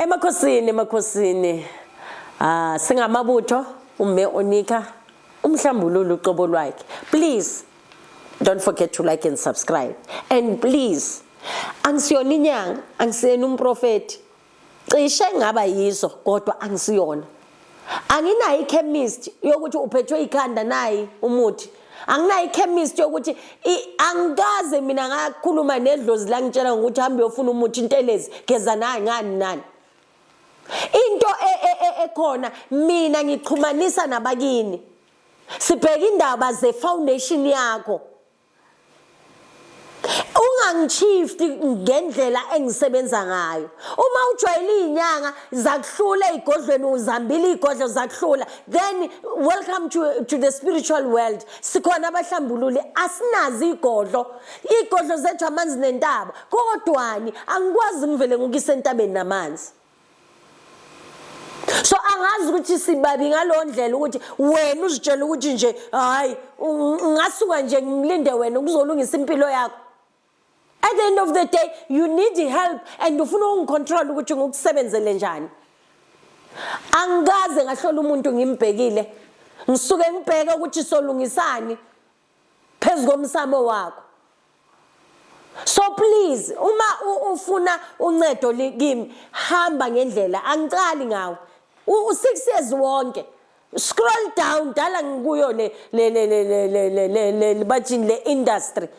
Emakhosini, emakhosini. Ah, singamabutho uMme Onika umhlambululo uqobo lwakhe. Please don't forget to like and subscribe. And please, angisiyona inyanga, angisiyena umprofeti. Cishe ngaba yizo kodwa angisiyona. Anginayo ichemist yokuthi uphethwe ikhanda nayi umuthi. Anginayo ichemist yokuthi angikaze mina ngakhuluma nedlozi la ngitshela ngokuthi hambe uyofuna umuthi intelezi geza nayi ngani nani. Into ekhona mina ngixhumanisa nabakini. Sibheka indaba ze foundation yakho. Ungangishift ngendlela engisebenza ngayo. Uma ujwayele izinyanga zakuhlula ezigodlweni, uzambile izigodlo zakuhlula, then welcome to the spiritual world. Sikhona abahlambululi, asinazi igodlo. Igodlo zethu amanzi nentaba. Kodwani angikwazi ngivele ngikise entabeni namanzi. So angazi ukuthi sibabi ngalowo ndlela ukuthi wena uzitshela ukuthi nje hayi ngasuka nje ngimlinde wena ukuzolungisa impilo yakho. At the end of the day you need help and ufuna ukungicontrol ukuthi ngikusebenzele njani. Angikaze ngahlola umuntu ngimbhekile, ngisuke ngibheke ukuthi solungisani phezu komsamo wakho. So please, uma ufuna uncedo kimi, hamba ngendlela, angicali ngawe. U-6 years wonke. Scroll down dala ngikuyo le le le le le le le le le le bathini le industry.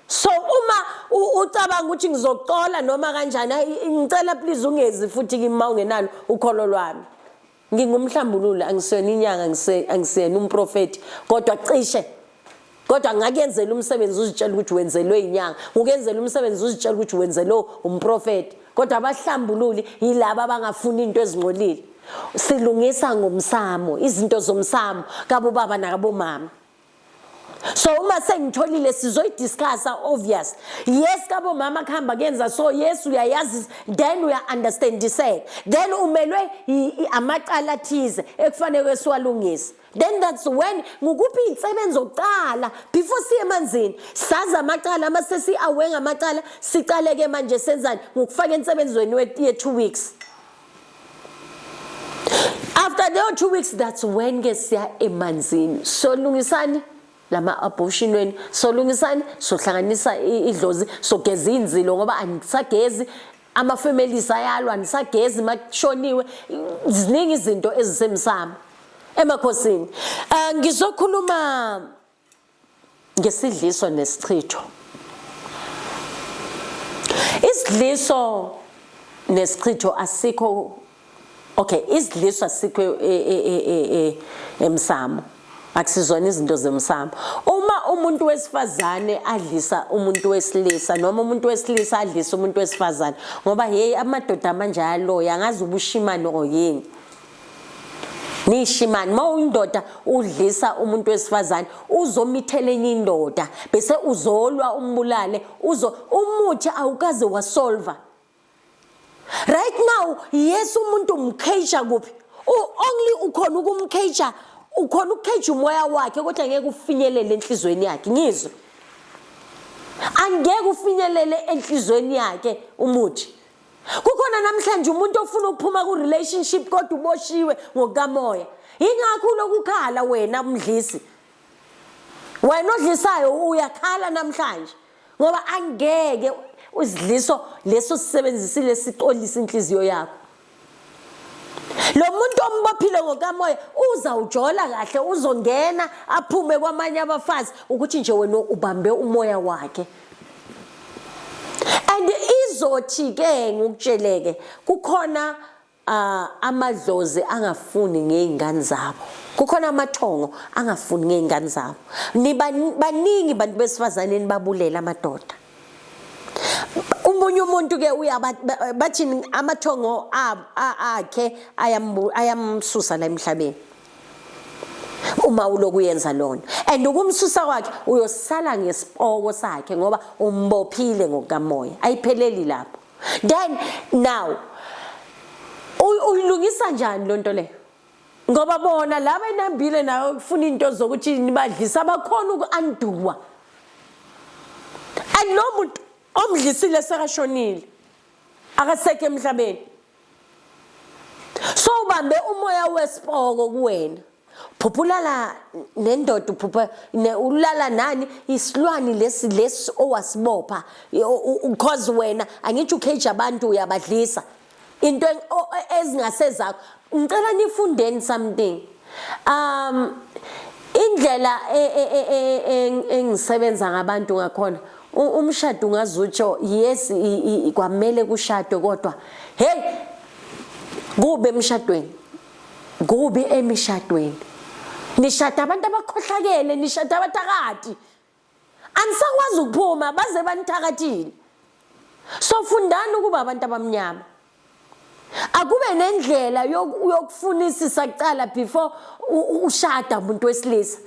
So uma ucabanga ukuthi ngizocola noma kanjani, hayi, ngicela please ungezi futhi kimi uma ungenalo ukholo lwami. Ngingumhlambululi, angisiyona inyanga, angisiyena umprofeti, kodwa cishe kodwa ngakuyenzela umsebenzi uzitshela ukuthi wenzelwe inyanga, ngukuyenzela umsebenzi uzitshela ukuthi wenzelwe umprofeti. Kodwa abahlambululi yilaba abangafuni into ezingcolile. Silungisa ngomsamo, izinto zomsamo kabobaba nakabomama. So uma sengitholile sizoyidiscussa, obvious. Yes, kabomama kuhamba kuyenza so, yes uyayazi, then uya understandiseka, then umelwe amacala athize ekufanele siwalungise. Then that's when ngukuphi insebenzo zokuqala before siye emanzini, sazi amacala. Uma sesi-aware ngamacala, sicale-ke manje senzani ngokufaka ensebenzweni ye-2 weeks. After leyo 2 weeks, that's when ke siya emanzini, solungisani lama abortion weni, solungisani, sohlanganisa idlozi, sogeza inzilo ngoba anisagezi, ama-families ayalwa, anisagezi makushoniwe, ziningi izinto ezisemsamo. Emakhosini, ngizokhuluma ngesidliso nesichitho. Isidliso nesichitho asikho, okay, isidliso asikho emsamo, akusizona izinto zemsamo. Uma umuntu wesifazane adlisa umuntu wesilisa noma umuntu wesilisa adlisa umuntu wesifazane, ngoba hey, amadoda manje ayaloya, angazi ubushimane or yini, nishimane. Uma uyindoda udlisa umuntu wesifazane, uzomithela enye indoda bese uzolwa umbulale, uzo umuthi awukaze wasolva. Right now, yes, umuntu umcage kuphi? Only ukhona ukumcage, ukhona ukucage umoya wakhe, kodwa ngeke ufinyelele enhlizweni yakhe. Ngizwe, angeke ufinyelele enhlizweni yakhe umuthi. Kukhona namhlanje umuntu ofuna ukuphuma ku relationship kodwa uboshiwe ngokukamoya. Ingakho ulokukhala wena umdlisi, wena odlisayo, uyakhala namhlanje ngoba angeke isidliso leso sisebenzisile sixolise inhliziyo yakho. Lo muntu ombophile ngokamoya uzawujola kahle, uzongena aphume kwamanye abafazi, ukuthi nje wena ubambe umoya wakhe. And izothi ke ngikutsheleke, kukhona amadlozi angafuni ngey'ngane zabo, kukhona amathongo angafuni ngey'ngane zabo. Baningi bantu besifazane nibabulela amadoda. Umunye umuntu ke uyaba bathini, amathongo akhe ayamsusa la emhlabeni uma uloku uyenza lona, and ukumsusa kwakhe uyosala ngesipoko sakhe ngoba umbophile ngokukamoya. Ayipheleli lapho. Then now uyilungisa njani lonto leyo? Ngoba bona laba enambile nayo kufuna into zokuthi nibadlisa, abakhona uku-undoa, and lo muntu omdlisile sekashonile, akasekho emhlabeni. Ubambe umoya wesipoko kuwena. Phupha ulala nendoda, uphupha ulala nani, isilwane lesi lesi owasibopha, because wena angithi ucage abantu, uyabadlisa into ezingasezakho. Ngicela nifundeni something. Indlela engisebenza ngabantu ngakhona, umshado ungazutsho, yes, kwamele kushadwe, kodwa hey, kube emshadweni, kubi emishadweni. Nishada abantu abakhohlakele, nishada abathakathi, anisakwazi ukuphuma baze banithakathile. So fundani ukuba abantu abamnyama, akube nendlela yokufunisisa kucala before ushada umuntu wesilisa.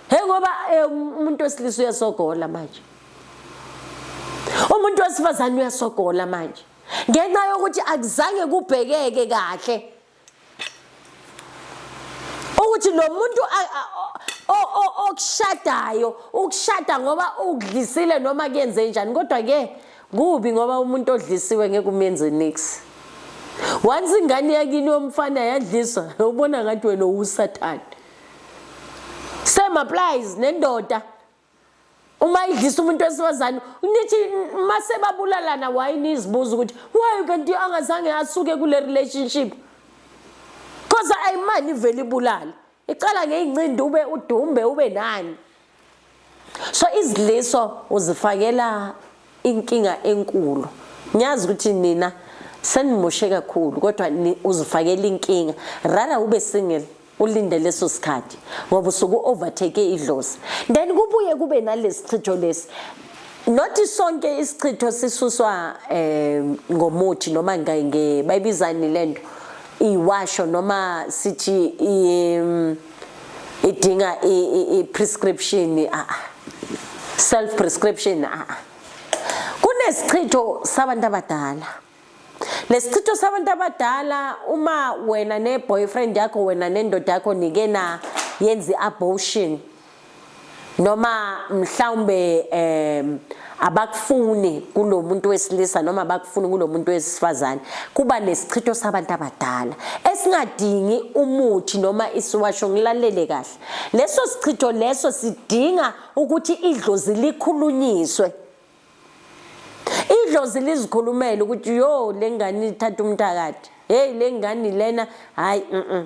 Hey, ngoba umuntu wesilisa uyasogola manje, umuntu wesifazane uyasogola manje ngenxa yokuthi akuzange kubhekeke kahle ukuthi lo muntu okushadayo ukushada ngoba ukudlisile noma kuyenze njani. Kodwa ke kubi ngoba umuntu odlisiwe ngeke umenze nix. Once ingane yakini yomfana yadliswa, ubona ngathi wena uwusathane. Same applies nendoda uma idlisa umuntu wesifazane. Nithi mase babulalana, why nizibuza ukuthi why kanti angazange asuke kule relationship? 'Cause ayimani ivele ibulale, icala ngey'ncindi, ube udumbe, ube nani. So izidliso uzifakela inkinga enkulu. Ngiyazi ukuthi nina senimoshe kakhulu, kodwa uzifakela inkinga. Rather ube single, ulinde leso sikhathi, ngoba usuke u-overtake idlozi. Then kubuye kube nalesichitho lesi. Not sonke isichitho sisuswa ngomuthi noma nge bayibizani lento, iwasho, noma sithi idinga i-prescription, ah, self prescription. Ah, kunesichitho sabantu abadala. Lesichitho sabantu abadala, uma wena ne-boyfriend yakho, wena nendoda yakho, nike na yenza i-abortion, noma mhlawumbe abakufuni kulo muntu wesilisa noma abakufuni kulo muntu wesifazane, kuba nesichitho sabantu abadala esingadingi umuthi noma isiwasho. Ngilalele kahle, leso sichitho leso sidinga ukuthi idlozi likhulunyiswe, idlozi lizikhulumele ukuthi yo, le ngane ithatha umthakathi, hey, le ngane lena, hayi,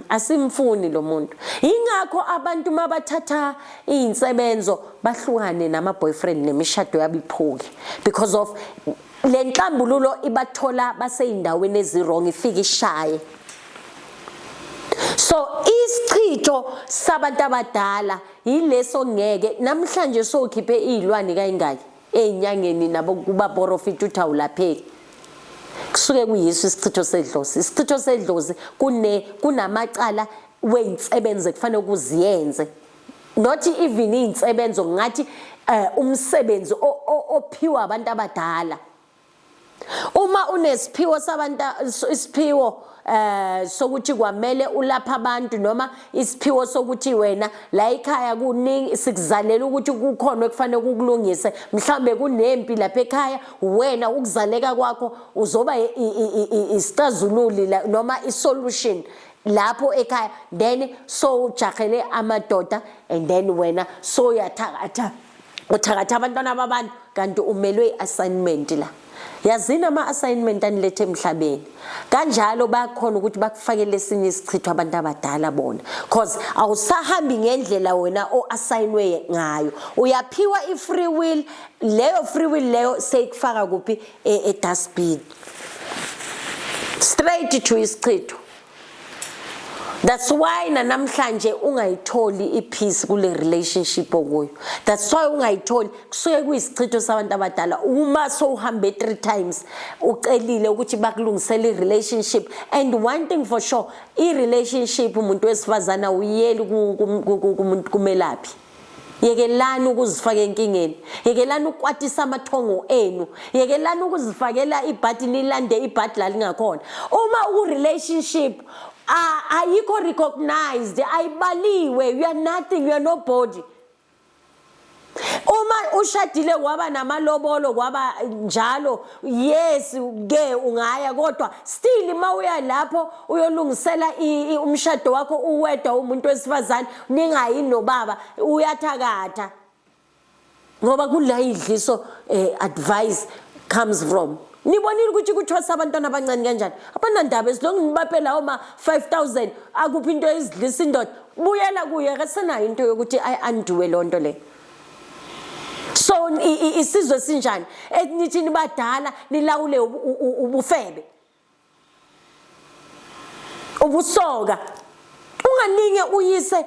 asimfuni lo muntu. Ingakho abantu mabathatha iy'nsebenzo bahlukane nama-boyfriend, nemishado yabo iphuke, because of le nhlambululo ibathola basey'ndaweni ezi-wrong, ifike ishaye. So isichitho sabantu abadala yileso. Ngeke namhlanje sokhiphe iy'lwane kayingaki ey'nyangeni nabo kubaporofita uthi awulapheki. Kusuke kuyiso isichitho sedlozi. Isichitho sedlozi kunamacala wey'nsebenzo ekufanele kuziyenze, not even iy'nsebenzo, ngathi umsebenzi ophiwa abantu abadala. Uma unesiphiwo sabantu, isiphiwo sokuthi kwamele ulapha abantu, noma isiphiwo sokuthi wena la ekhaya kuningi sikuzalela ukuthi kukhona ekufanele kukulungise, mhlawumbe kunempi lapha ekhaya, wena ukuzaleka kwakho uzoba isicazululi noma isolution lapho ekhaya, then so ujahele amadoda and then wena so uyathakatha, uthakatha abantwana babantu, kanti umelwe i-assignment la. Yazini ama-assignment anilethe emhlabeni. Kanjalo bayakhona ukuthi bakufakele esinye isichitho abantu abadala bona, 'cause awusahambi ngendlela wena o-assignwe ngayo. Uyaphiwa i-free will, leyo free will leyo seyikufaka kuphi? E-dustbin, straight to isichitho. That's why nanamhlanje ungayitholi ipeace kule relationship okuyo. That's why ungayitholi. Kusuke kuyisichitho sabantu abadala. Uma sowuhambe three times ucelile ukuthi bakulungisele i-relationship, and one thing for sure, i-relationship umuntu wesifazana uyeli kumuntu kumelaphi. Yekelani ukuzifaka enkingeni, yekelani ukukwatisa amathongo enu, yekelani ukuzifakela ibhadi, nilande ibhadi la lingakhona. Uma uku-relationship ayikho recognized, ayibaliwe, you are nothing, you are nobody. Uma ushadile kwaba namalobolo kwaba njalo, yes ke ungaya, kodwa still mawuya lapho uyolungisela umshado wakho uwedwa umuntu wesifazane, ningayi nobaba, uyathakatha. Ngoba kula idliso advice comes from. Nibonile ukuthi kuthwasa abantwana abancane kanjani? Abanandaba, as long nibaphe lawo ma 5000, akuphi into ezidlisa indoda. Buyela kuye, akasenayo into yokuthi ayi-undo loo nto le. So isizwe sinjani enithi nibadala nilawule ubufebe, ubusoka? Ungalinge uyise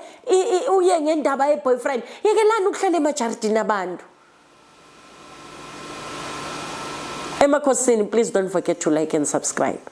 uye ngendaba ye-boyfriend. Yekelani ukuhlala emajaridini abantu. Emakhosini, please don't forget to like and subscribe.